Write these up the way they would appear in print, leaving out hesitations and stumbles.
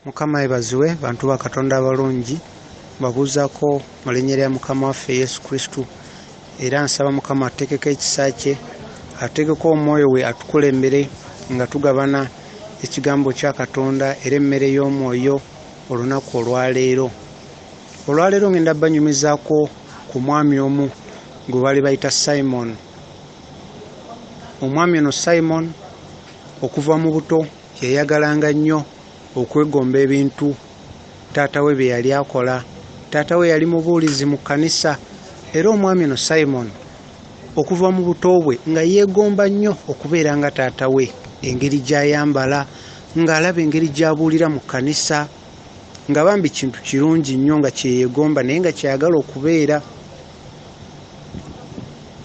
Mukama yeebazibwe bantu ba Katonda abalungi, mbabuuzaako mu linnya lya Mukama waffe Yesu Kristo era nsaba Mukama atuteekeko ekisa kye, ateekeko omwoyo we atukulembere nga tugabana ekigambo kya Katonda era emmere y'omwoyo olunaku olwaleero. Olwaleero ngenda banyumizaako ku mwami omu gwe baali bayita Simon. Omwami ono Simon okuva mu buto yayagalanga nnyo okwegomba ebintu taata we bye yali akola. Taata we yali mubuulizi mu kkanisa era omwami ono Simon okuva mu buto bwe nga yeegomba nnyo okubeera nga taata we, engeri gy'ayambala, ng'alaba engeri gy'abuulira mu kkanisa, nga bambi kintu kirungi nnyo nga kye yeegomba naye nga ky'ayagala okubeera.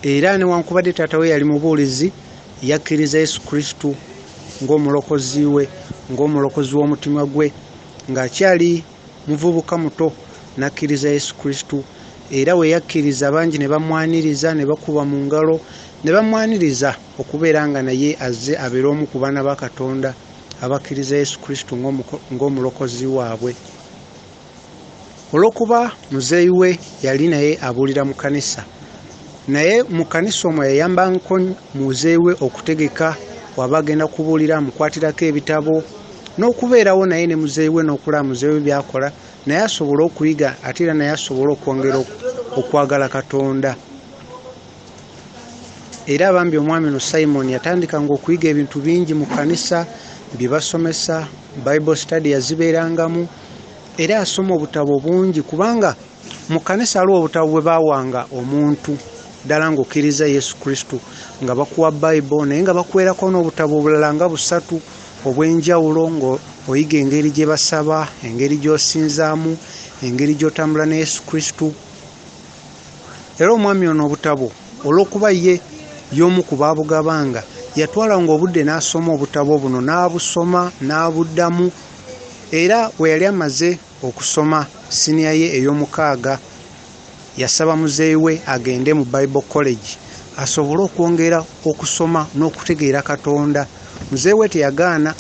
Era newankubadde taata we yali mubuulizi, yakkiriza Yesu Kristo ng'omulokozi we, ng'omulokozi w'omutima gwe, ng'akyali muvubuka muto n'akkiriza Yesu Kristo. Era we yakkiriza bangi ne bamwaniriza ne bakuba mu ngalo ne bamwaniriza okubeera nga naye azze abeere omu ku baana ba Katonda abakkiriza Yesu Kristo ng'omulokozi waabwe. Olw'okuba muzeeyi we yali naye abuulira mu kkanisa, naye mu kkanisa omwo yayambako muzeeyi we okutegeka bw'aba agenda kubuulira amukwatirako ebitabo n'okubeerawo naye ne muzeeyi we n'okulaba muzeeyi we by'akola naye asobole okuyiga ate era naye asobole okwongera okwagala Katonda. Era bambi omwami ono Simon yatandikanga okuyiga ebintu bingi mu kkanisa bye basomesa, Bible study yazibeerangamu era yasoma obutabo bungi kubanga mu kkanisa waliwo obutabo bwe baawanga omuntu ddala ng'okkiriza Yesu Kristo nga bakuwa Bible naye nga bakuweerako n'obutabo obulala nga busatu obw'enjawulo ng'oyiga engeri gye basaba, engeri gy'osinzaamu, engeri gy'otambula ne Yesu Kristo. Era omwami ono obutabo olw'okuba ye y'omu ku baabugabanga, yatwalanga obudde n'asoma obutabo buno n'abusoma n'abuddamu era bwe yali amaze okusoma siniya ye ey'omukaaga yasaba muzeeyi we agende mu Bible College asobole okwongera okusoma n'okutegeera Katonda. Muzeeyi we teyagaana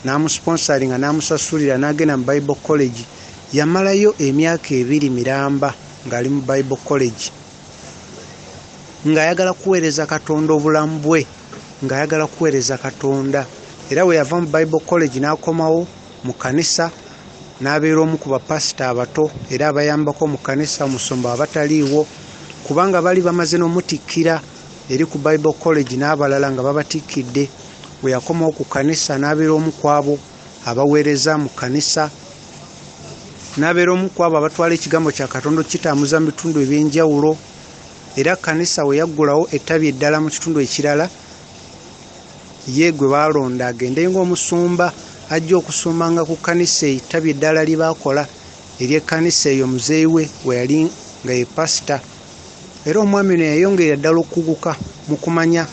n'amusiponsalinga n'amusasulira n'agenda mu Bible College. Yamalayo emyaka ebiri miramba ng'ali mu Bible College ng'ayagala kuweereza Katonda obulamu bwe, ng'ayagala kuweereza Katonda. Era bwe yava mu Bible College n'akomawo mu kkanisa n'abeera omu ku bapasita abato era abayambako mu kkanisa omusumba abataliiwo kubanga baali bamaze n'omutikkira eri ku Bible College n'abalala nga babatikkidde. Bwe yakomawo ku kkanisa n'abeera omu ku abo abaweereza mu kkanisa, n'abeera omu ku abo abatwala ekigambo kya Katonda okukitambuza mu bitundu eby'enjawulo. Era kkanisa we yaggulawo ettabi eddala mu kitundu ekirala, ye gwe baalonda agende ng'omusumba ajja okusumbanga ku kkanisa ettabi eddala lye baakola ery'ekkanisa eyo muzeeyi we we yali nga ye pasita. Era omwami ono yayongerera ddala okukuguka mu kumanya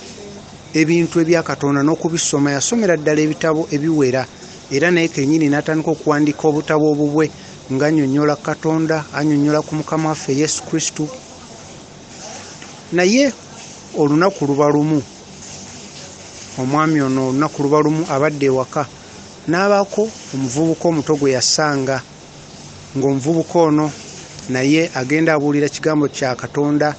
ebintu ebya Katonda n'okubisoma. Yasomera ddala ebitabo ebiwera era naye kennyini n'atandika okuwandiika obutabo obubwe ng'annyonnyola Katonda, annyonnyola ku Mukama waffe Yesu Kristo. Naye olunaku luba lumu, omwami ono olunaku luba lumu abadde ewaka n'abaako omuvubuka omuto gwe yasanga, ng'omuvubuka ono naye agenda abuulira kigambo kya Katonda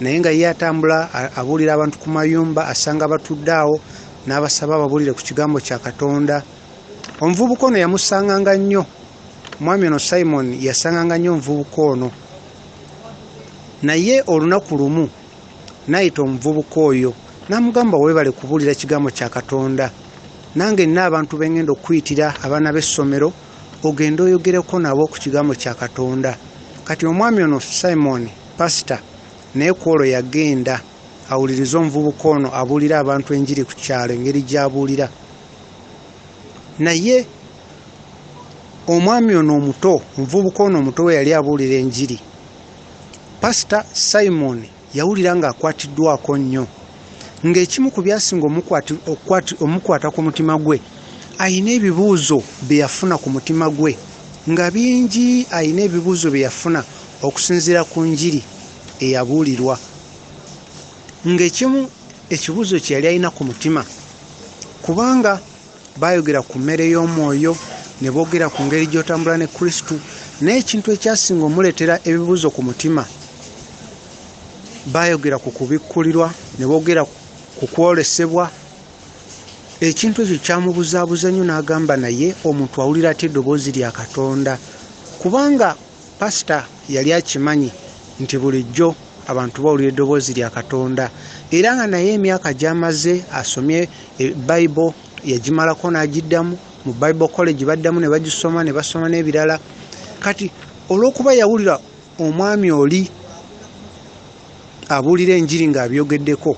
naye nga ye atambula abuulira abantu ku mayumba, asanga batudde awo n'abasaba ababuulire ku kigambo kya Katonda. Omuvubuka ono yamusanganga nnyo, omwami ono Simon yasanganga nnyo omuvubuka ono. Naye olunaku lumu n'ayita omuvubuka oyo n'amugamba, weebale kubuulira kigambo kya Katonda, nange nina abantu be ŋŋenda okukuyitira abaana b'essomero ogende oyogereko nabo ku kigambo kya Katonda. Kati omwami ono Simon pasita naye ku olwo yagenda awulirize omuvubuka ono abuulira abantu enjiri ku kyalo engeri gy'abuulira. Naye omwami ono omuto, omuvubuka ono omuto we yali abuulira enjiri, Pasita Simon yawulira ng'akwatiddwako nnyo, ng'ekimu ku byasinga omukwata ku mutima gwe, alina ebibuuzo bye yafuna ku mutima gwe nga bingi, alina ebibuuzo bye yafuna okusinziira ku njiri eyabuulirwa. Ng'ekimu ekibuuzo kye yali alina ku mutima, kubanga baayogera ku mmere y'omwoyo, ne boogera ku ngeri gy'otambula ne Kristo. Naye ekintu ekyasinga omuleetera ebibuuzo ku mutima, baayogera ku kubikkulirwa ne boogera ku kwolesebwa. Ekintu ekyo kyamubuzaabuza nnyo, n'agamba naye omuntu awulira atya eddoboozi lya Katonda? Kubanga pasita yali akimanyi nti bulijjo abantu bawulira eddoboozi lya Katonda, era nga naye emyaka gy'amaze asomye Bible yagimalako n'agiddamu mu Bible College, baddamu ne bagisoma ne basoma n'ebirala. Kati olw'okuba yawulira omwami oli abuulira enjiri ng'abyogeddeko,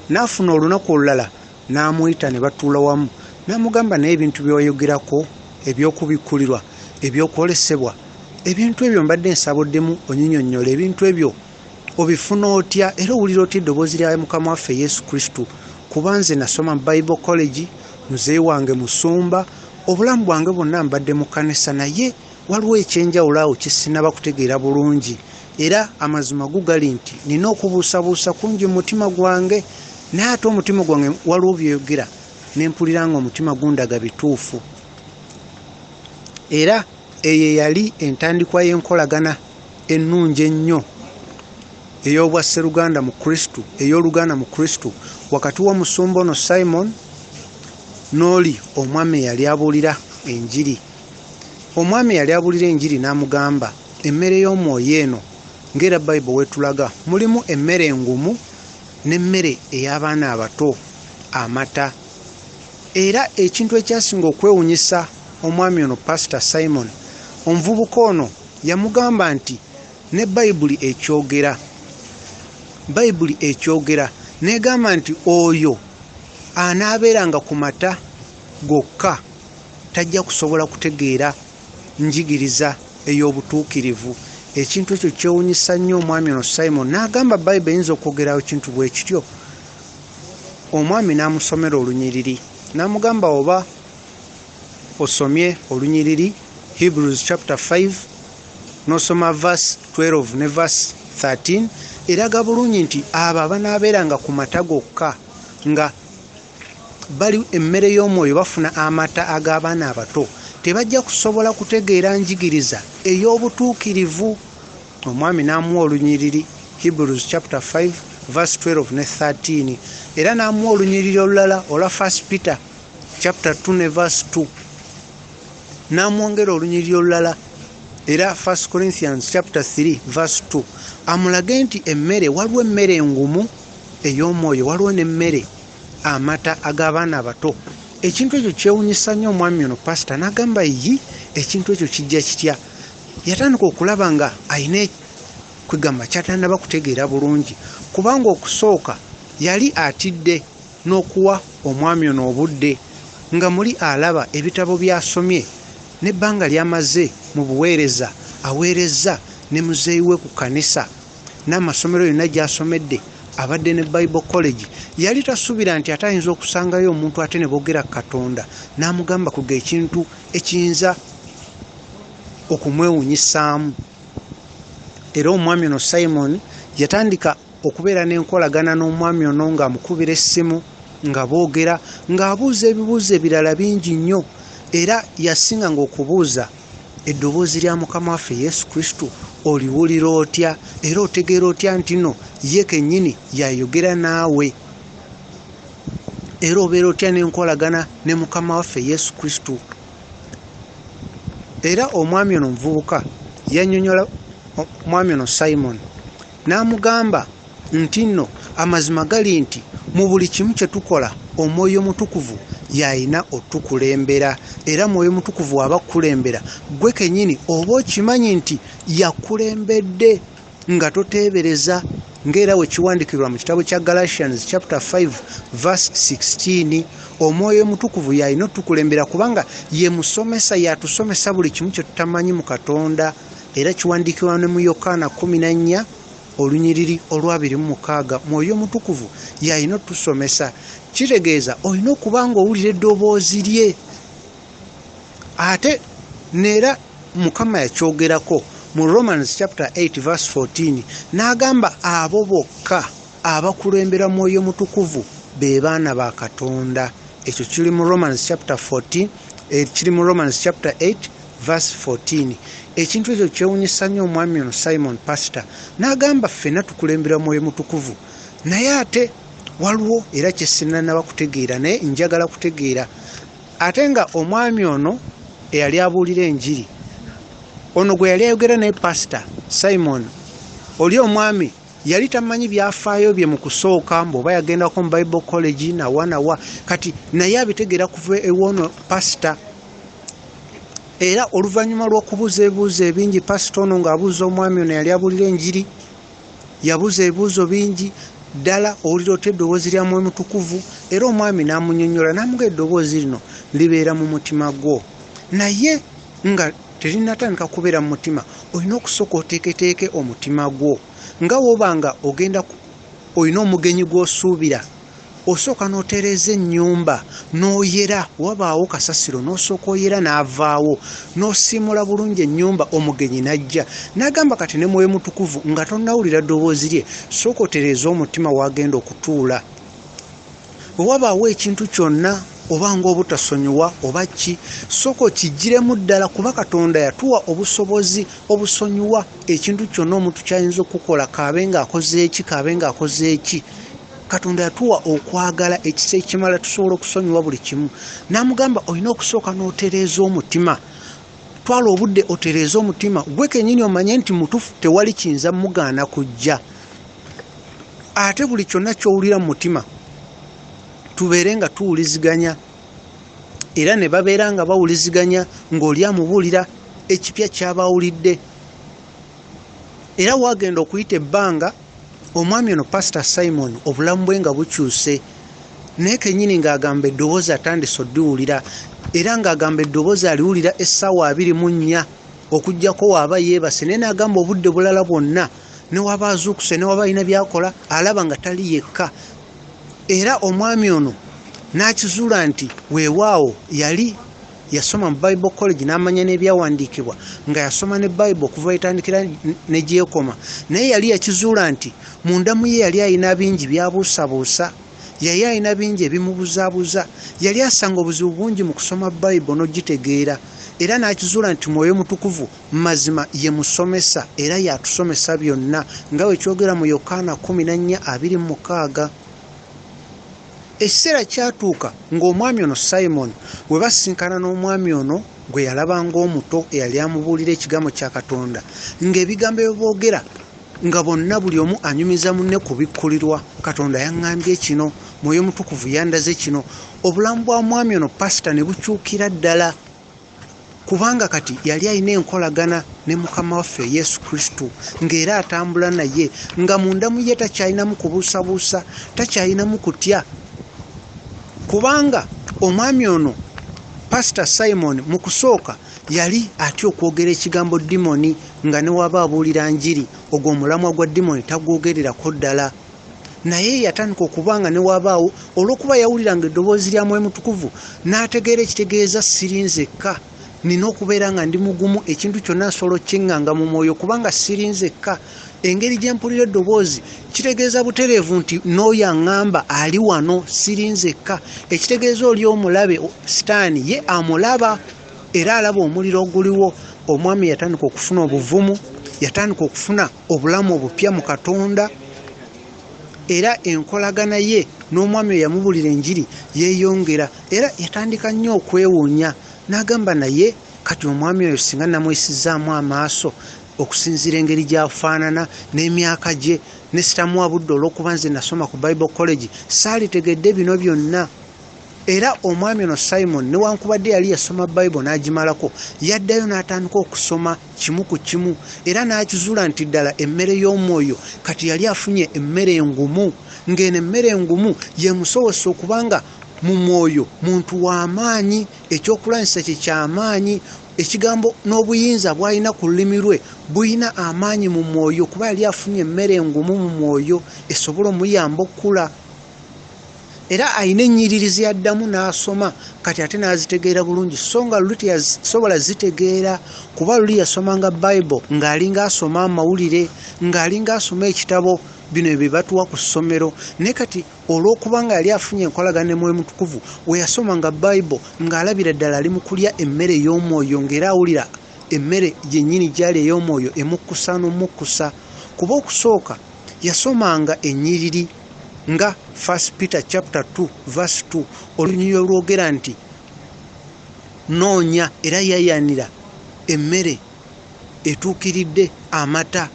n'afuna olunaku olulala n'amuyita ne batuula wamu, n'amugamba naye ebintu by'oyogerako eby'okubikkulirwa, ebyokwolesebwa, ebintu ebyo mbadde nsabuddemu onyinyonnyola, ebintu ebyo obifuna otya era owulira otya eddoboozi lya Mukama waffe Yesu Kristo? Kuba nze nasoma mu Bible College, muzeeyi wange musumba, obulamu bwange bwonna mbadde mu kkanisa, naye waliwo ekyenjawulo awo kye sinnaba kutegeera bulungi. Era amazima go gali nti nina okubuusabuusa kungi mu mutima gwange, naye ate omutima gwange waliwo byeyogera ne mpulira nga omutima gundaga bituufu. Era eyo yali entandikwa y'enkolagana ennungi ennyo ey'obwasseruganda mu Kristo, ey'oluganda mu Kristo, wakati w'omusumba ono Simon n'oli omwami eyali abuulira enjiri. Omwami eyali abuulira enjiri n'amugamba emmere y'omwoyo eno, ng'era Bayibuli weetulaga, mulimu emmere engumu n'emmere ey'abaana abato, amata. Era ekintu ekyasinga okwewunyisa omwami ono Pasita Simon, omuvubuka ono yamugamba nti ne Bayibuli ekyogera, Bayibuli ekyogera n'egamba nti oyo anaabeeranga ku mata gokka tajja kusobola kutegeera njigiriza ey'obutuukirivu. Ekintu ekyo kyewunyisa nnyo omwami ono Simon, n'agamba Bayibuli eyinza okwogerawo ekintu bwe kityo. Omwami n'amusomera olunyiriri, n'amugamba oba osomye olunyiriri Hebrews chapter 5 n'osoma verse 12 ne verse 13, eraga bulungi nti abo abanaabeeranga ku mata gokka nga bali emmere y'omwoyo, bafuna amata ag'abaana abato, tebajja kusobola kutegeera njigiriza ey'obutuukirivu. Omwami n'amuwa olunyiriri Hebrews chapter 5 verse 12 ne 13, era n'amuwa olunyiriri olulala olwa 1 Peter chapter 2 ne verse 2, n'amwongera olunyiriri olulala era 1 Corinthians chapter 3 verse 2, amulage nti emmere, waliwo emmere engumu ey'omwoyo, waliwo n'emmere amata ag'abaana abato. Ekintu ekyo kyewunyisa nnyo omwami ono pasita, n'agamba yi ekintu ekyo kijja kitya? Yatandika okulaba nga alina kwegamba kyatannaba kutegeera bulungi, kubanga okusooka yali atidde n'okuwa omwami ono obudde, nga muli alaba ebitabo by'asomye n'ebbanga ly'amaze mu buweereza, aweerezza ne muzeeyi we ku kkanisa n'amasomero yonna gy'asomedde, abadde ne Bible College. Yali tasuubira nti ate ayinza okusangayo omuntu ate ne boogera ku Katonda n'amugamba kuga ekintu ekiyinza okumwewunyisaamu. Era omwami ono Simon yatandika okubeera n'enkolagana n'omwami ono ng'amukubira essimu, nga boogera, ng'abuuza ebibuuzo ebirala bingi nnyo. Era yasinganga okubuuza eddoboozi lya Mukama waffe Yesu Kristo oliwulira otya, era otegeera otya nti nno ye kennyini yayogera naawe, era obeera otya n'enkolagana ne Mukama waffe Yesu Kristo. Era omwami ono omuvubuka yannyonnyola omwami ono Simon n'amugamba nti nno amazima gali nti mu buli kimu kye tukola Omwoyo Omutukuvu y'alina otukulembera, era Mwoyo Mutukuvu aba akukulembera ggwe kennyini oba okimanyi nti yakulembedde nga toteebereza, ng'era bwe kiwandiikibwa mu kitabo kya Galatians chapter 5 verse 16. Omwoyo Omutukuvu y'alina otukulembera kubanga ye musomesa, y'atusomesa buli kimu kye tutamanyi mu Katonda. Era kiwandiikibwa ne mu Yokaana 14 olunyiriri olwabiri mu mukaaga, Mwoyo Omutukuvu y'alina otusomesa. Kitegeeza olina okuba ng'owulira eddoboozi lye. Ate neera Mukama yakyogerako mu Romans chapter 8 verse 14, n'agamba abo bokka abakulembera Mwoyo Mutukuvu be baana ba Katonda. Ekyo kiri mu Romans chapter 14 Kiri mu Romans chapter 8 verse 14. Ekintu ekyo kyewunyisa nnyo omwami ono Simon Pastor, n'agamba ffenna tukulembera Mwoyo Mutukuvu, naye ate waliwo era kye sinnanaba kutegeera, naye njagala kutegeera. Ate nga omwami ono eyali abuulira enjiri ono gwe yali ayogera naye Pastor Simon, oli omwami yali tamanyi byafaayo bye mu kusooka, mbu oba yagendako mu Bible College nawa nawa, kati naye abitegeera kuva ew'ono pasita. Era oluvannyuma lw'okubuuza ebibuuzo ebingi, pasita ono ng'abuuza omwami ono yali abuulira enjiri, yabuuza ebibuuzo bingi, ddala owulira otya eddoboozi lya Mwoyo Mutukuvu? Era omwami n'amunnyonnyola n'amuga eddoboozi lino libeera mu mutima gwo, naye nga terinnatandika kubeera mu mutima, olina okusooka oteeketeeke omutima gwo. Nga w'oba nga ogenda olina omugenyi gw'osuubira, osooka n'otereeza ennyumba n'oyera, wabaawo kasasiro n'osooka oyera n'avaawo, n'osiimula bulungi ennyumba, omugenyi n'ajja. N'agamba kati ne Mwoyo Mutukuvu nga tonnawulira ddoboozi lye, sooka otereeze omutima w'agenda okutuula. Bwe wabaawo ekintu kyonna oba ng'obutasonyiwa oba ki, sooka okiggyiremu ddala, kuba Katonda yatuwa obusobozi obusonyiwa ekintu kyonna omuntu ky'ayinza okukola, kaabe ng'akoze eki, kaabe ng'akoze eki. Katonda yatuwa okwagala ekisa ekimala tusobola okusonyiwa buli kimu. N'amugamba olina okusooka n'otereeza omutima, twala obudde otereeze omutima gwe kennyini, omanye nti mutuufu, tewali kiyinza mugaana kujja. Ate buli kyonna ky'owulira mu mutima tubeere nga tuwuliziganya, era ne babeera nga bawuliziganya ng'oli amubuulira ekipya ky'abawulidde. Era waagenda okuyita ebbanga, omwami ono Pastor Simon obulamu bwe nga bukyuse, naye kennyini ng'agamba eddoboozi atandise oddiwulira, era ng'agamba eddoboozi aliwulira essaawa 24 okuggyako waaba yeebase, naye n'agamba obudde bulala bwonna ne waba azuukuse ne waba alina by'akola alaba nga tali yekka. Era omwami ono n'akizuula nti weewaawo yali yasoma mu Bible College n'amanya n'ebyawandiikibwa, nga yasoma ne Bible okuva etandikira ne gy'ekoma, naye yali yakizuula nti munda mu ye yali alina bingi by'abuusabuusa, yali alina bingi ebimubuzaabuza, yali asanga obuzibu bungi mu kusoma Bible n'ogitegeera. Era n'akizuula nti Mwoyo Mutukuvu mazima ye musomesa era y'atusomesa byonna, nga bwe kyogera mu Yokaana 14:26. Ekiseera kyatuuka ng'omwami ono Simon bwe basinkana n'omwami ono gwe yalaba ng'omuto eyali amubuulira ekigambo kya Katonda, ng'ebigambo bye boogera nga bonna buli omu anyumiza munne kubikkulirwa, Katonda yaŋŋambye kino, Mwoyo Mutukuvu yandaze kino. Obulamu bwa mwami ono pasita ne bukyukira ddala, kubanga kati yali alina enkolagana ne Mukama waffe Yesu Kristo, ng'era atambula naye, nga munda mu ye takyalinamu kubuusabuusa, takyalinamu kutya, kubanga omwami ono Pasita Simon mu kusooka yali atya okwogera ekigambo dimoni, nga ne waba abuulira njiri ogwo omulamwa gwa dimoni tagwogererako ddala. Naye yatandika okuba nga ne wabaawo, olw'okuba yawuliranga eddoboozi lya Mwoyo Mutukuvu n'ategeera ekitegeeza siri nzekka, nina okubeera nga ndi mugumu, ekintu kyonna nsobola okkiŋŋanga mu mwoyo kubanga siri nzekka. Engeri gye mpulira eddoboozi kitegeeza butereevu nti n'oyo aŋŋamba ali wano, siri nzekka. Ekitegeeza oli omulabe Sitaani ye amulaba era alaba omuliro oguliwo. Omwami yatandika okufuna obuvumu, yatandika okufuna obulamu obupya mu Katonda, era enkolagana ye n'omwami oyo yamubuulira enjiri yeeyongera. Era yatandika nnyo okwewuunya n'agamba, naye kati omwami oyo singa namuyisizaamu amaaso okusinziira engeri gy'afaanana n'emyaka gye, ne sitamuwa budde olw'okuba nze nasoma ku Bible College, saalitegedde bino byonna. Era omwami ono Simon newankubadde yali yasoma Bible n'agimalako, yaddayo n'atandika okusoma kimu ku kimu, era n'akizuula nti ddala emmere y'omwoyo kati yali afunye emmere engumu, ng'eno emmere engumu yemusobozesa okubanga mu mwoyo muntu w'amaanyi, ekyokulwanyisa kye ky'amaanyi, ekigambo n'obuyinza bw'alina ku lulimi lwe bulina amaanyi mu mwoyo, kuba yali afunye emmere engumu mu mwoyo esobola omuyamba okukula. Era alina ennyiriri ze yaddamu n'asoma kati ate n'azitegeera bulungi, so nga luli teyasobola zitegeera, kuba luli yasomanga Bible ng'alinga asoma amawulire, ng'alinga asoma ekitabo. Bino bye batuwa ku ssomero. Naye kati olw'okuba nga yali afunye enkolagana ne Mwoyo Mutukuvu, we yasomanga Bayibuli ng'alabira ddala ali mu kulya emmere ey'omwoyo, ng'era awulira emmere yennyini gy'ali ey'omwoyo emukkusa n'omukkusa. Kuba okusooka yasomanga ennyiriri nga 1 Peter chapter 2 verse 2, olunyiriri olwogera nti noonya era yayanira emmere etuukiridde, amata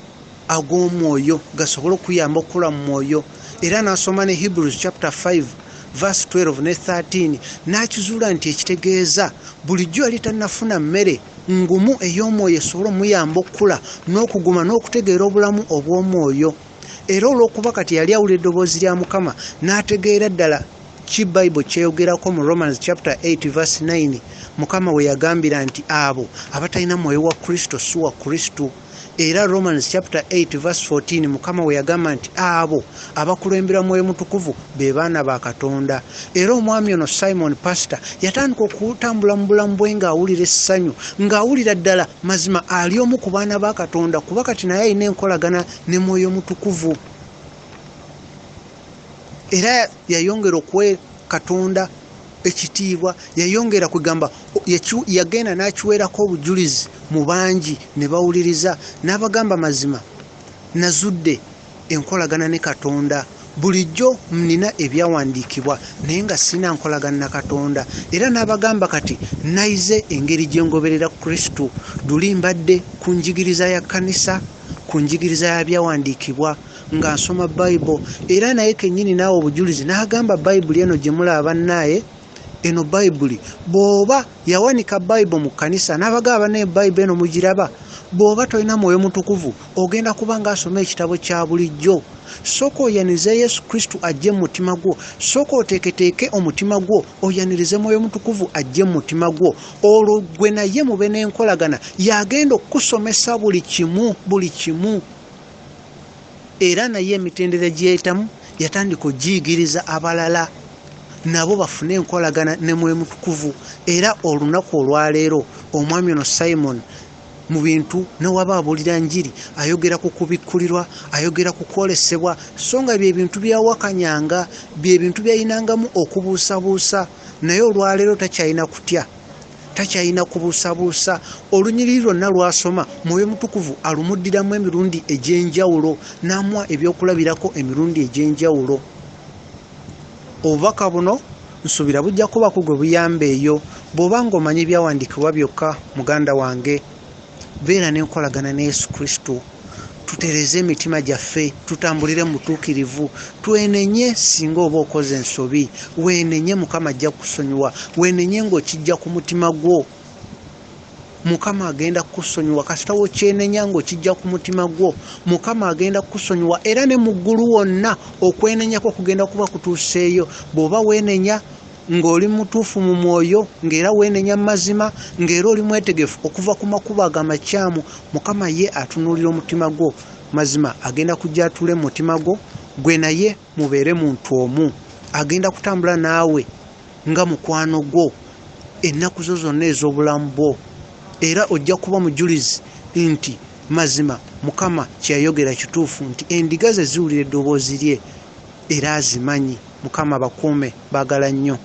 ag'omwoyo gasobole okuyamba okukula mu mwoyo. Era n'asoma ne Hebrews chapter 5 verse 12 ne 13, n'akizuula nti ekitegeeza bulijjo yali tannafuna mmere ngumu ey'omwoyo esobole omuyamba okukula n'okuguma n'okutegeera obulamu obw'omwoyo. Era olw'okuba kati yali awulira eddoboozi lya Mukama, n'ategeera ddala ki Bayibuli kyeyogerako mu Romans chapter 8 verse 9, Mukama we yagambira nti abo abatalina mwoyo wa Kristo si wa Kristo. Era Romans chapter 8 verse 14, Mukama we yagamba nti abo abakulembera Mwoyo Mutukuvu be baana ba Katonda. Era omwami ono Simon Pastor yatandika okutambula mu bulamu bwe ng'awulira essanyu, ng'awulira ddala mazima ali omu ku baana ba Katonda, kuba kati naye alina enkolagana ne Mwoyo Mutukuvu. Era yayongera okuwa Katonda ekitiibwa, yayongera kugamba, yagenda n'akiweerako obujulizi mu bangi ne bawuliriza, n'abagamba mazima nazudde enkolagana ne Katonda. Bulijjo nnina ebyawandiikibwa naye nga sirina nkolagana na Katonda. Era n'abagamba kati nayize engeri gye ngoberera Kristo, luli mbadde ku njigiriza ya kkanisa, ku njigiriza ya byawandiikibwa nga nsoma Bayibuli. Era naye kennyini naawe obujulizi n'agamba Bayibuli eno gye mulaba bannaaye, eno Bayibuli bw'oba yawanika Bayibuli mu kkanisa n'abagamba bannaye Bayibuli eno mugiraba, bw'oba tolina Mwoyo Mutukuvu ogenda kuba ng'asoma ekitabo kya bulijjo. Sooka oyanirize Yesu Kristo ajje mu mutima gwo, sooka oteeketeeke omutima gwo oyanirize Mwoyo Mutukuvu ajje mu mutima gwo, olwo ggwe naye mube n'enkolagana y'agenda okukusomesa buli kimu, buli kimu. Era naye emitendera gy'eyitamu yatandika okugiyigiriza abalala nabo bafune enkolagana ne Mwoyo Mutukuvu. Era olunaku olwaleero omwami ono Simon mu bintu newaba abuulira njiri ayogera ku kubikkulirwa, ayogera ku kwolesebwa, so nga bye bintu byawakanyanga, bye bintu byayinangamu okubuusabuusa. Naye olwaleero takyalina kutya, takyalina kubuusabuusa. Olunyiriri lwonna lw'asoma Mwoyo Mutukuvu alumuddiramu emirundi egy'enjawulo, n'amuwa ebyokulabirako emirundi egy'enjawulo. Obubaka buno nsuubira bujja kubaako gwe buyamba eyo. Bw'oba ng'omanyi ebyawandiikibwa byokka, muganda wange, beera n'enkolagana ne Yesu Kristo, tutereeze emitima gyaffe, tutambulire mu butuukirivu, twenenye singa oba okoze ensobi, weenenye Mukama ajja kukusonyiwa, weenenye ng'okijja ku mutima gwo. Mukama agenda kukusonyiwa kasita w'okyenenya ng'okijja ku mutima gwo. Mukama agenda kukusonyiwa era ne mu ggulu wonna okwenenyako kugenda kuba kutuuseeyo. Bw'oba weenenya ng'oli mutuufu mu mwoyo, ng'era weenenya mu mazima, ng'era oli mwetegefu okuva ku makubo ago amakyamu, Mukama ye atunuulira omutima gwo. Mazima agenda kujja atuule mu mutima gwo, gwe naye mubeere muntu omu. Agenda kutambula naawe nga mukwano gwo ennaku zo zonna ez'obulamu bwo. Era ojja kuba mujulizi nti mazima Mukama kye yayogera kituufu, nti endiga ze ziwulira eddoboozi lye era azimanyi. Mukama bakuume, baagala nnyo.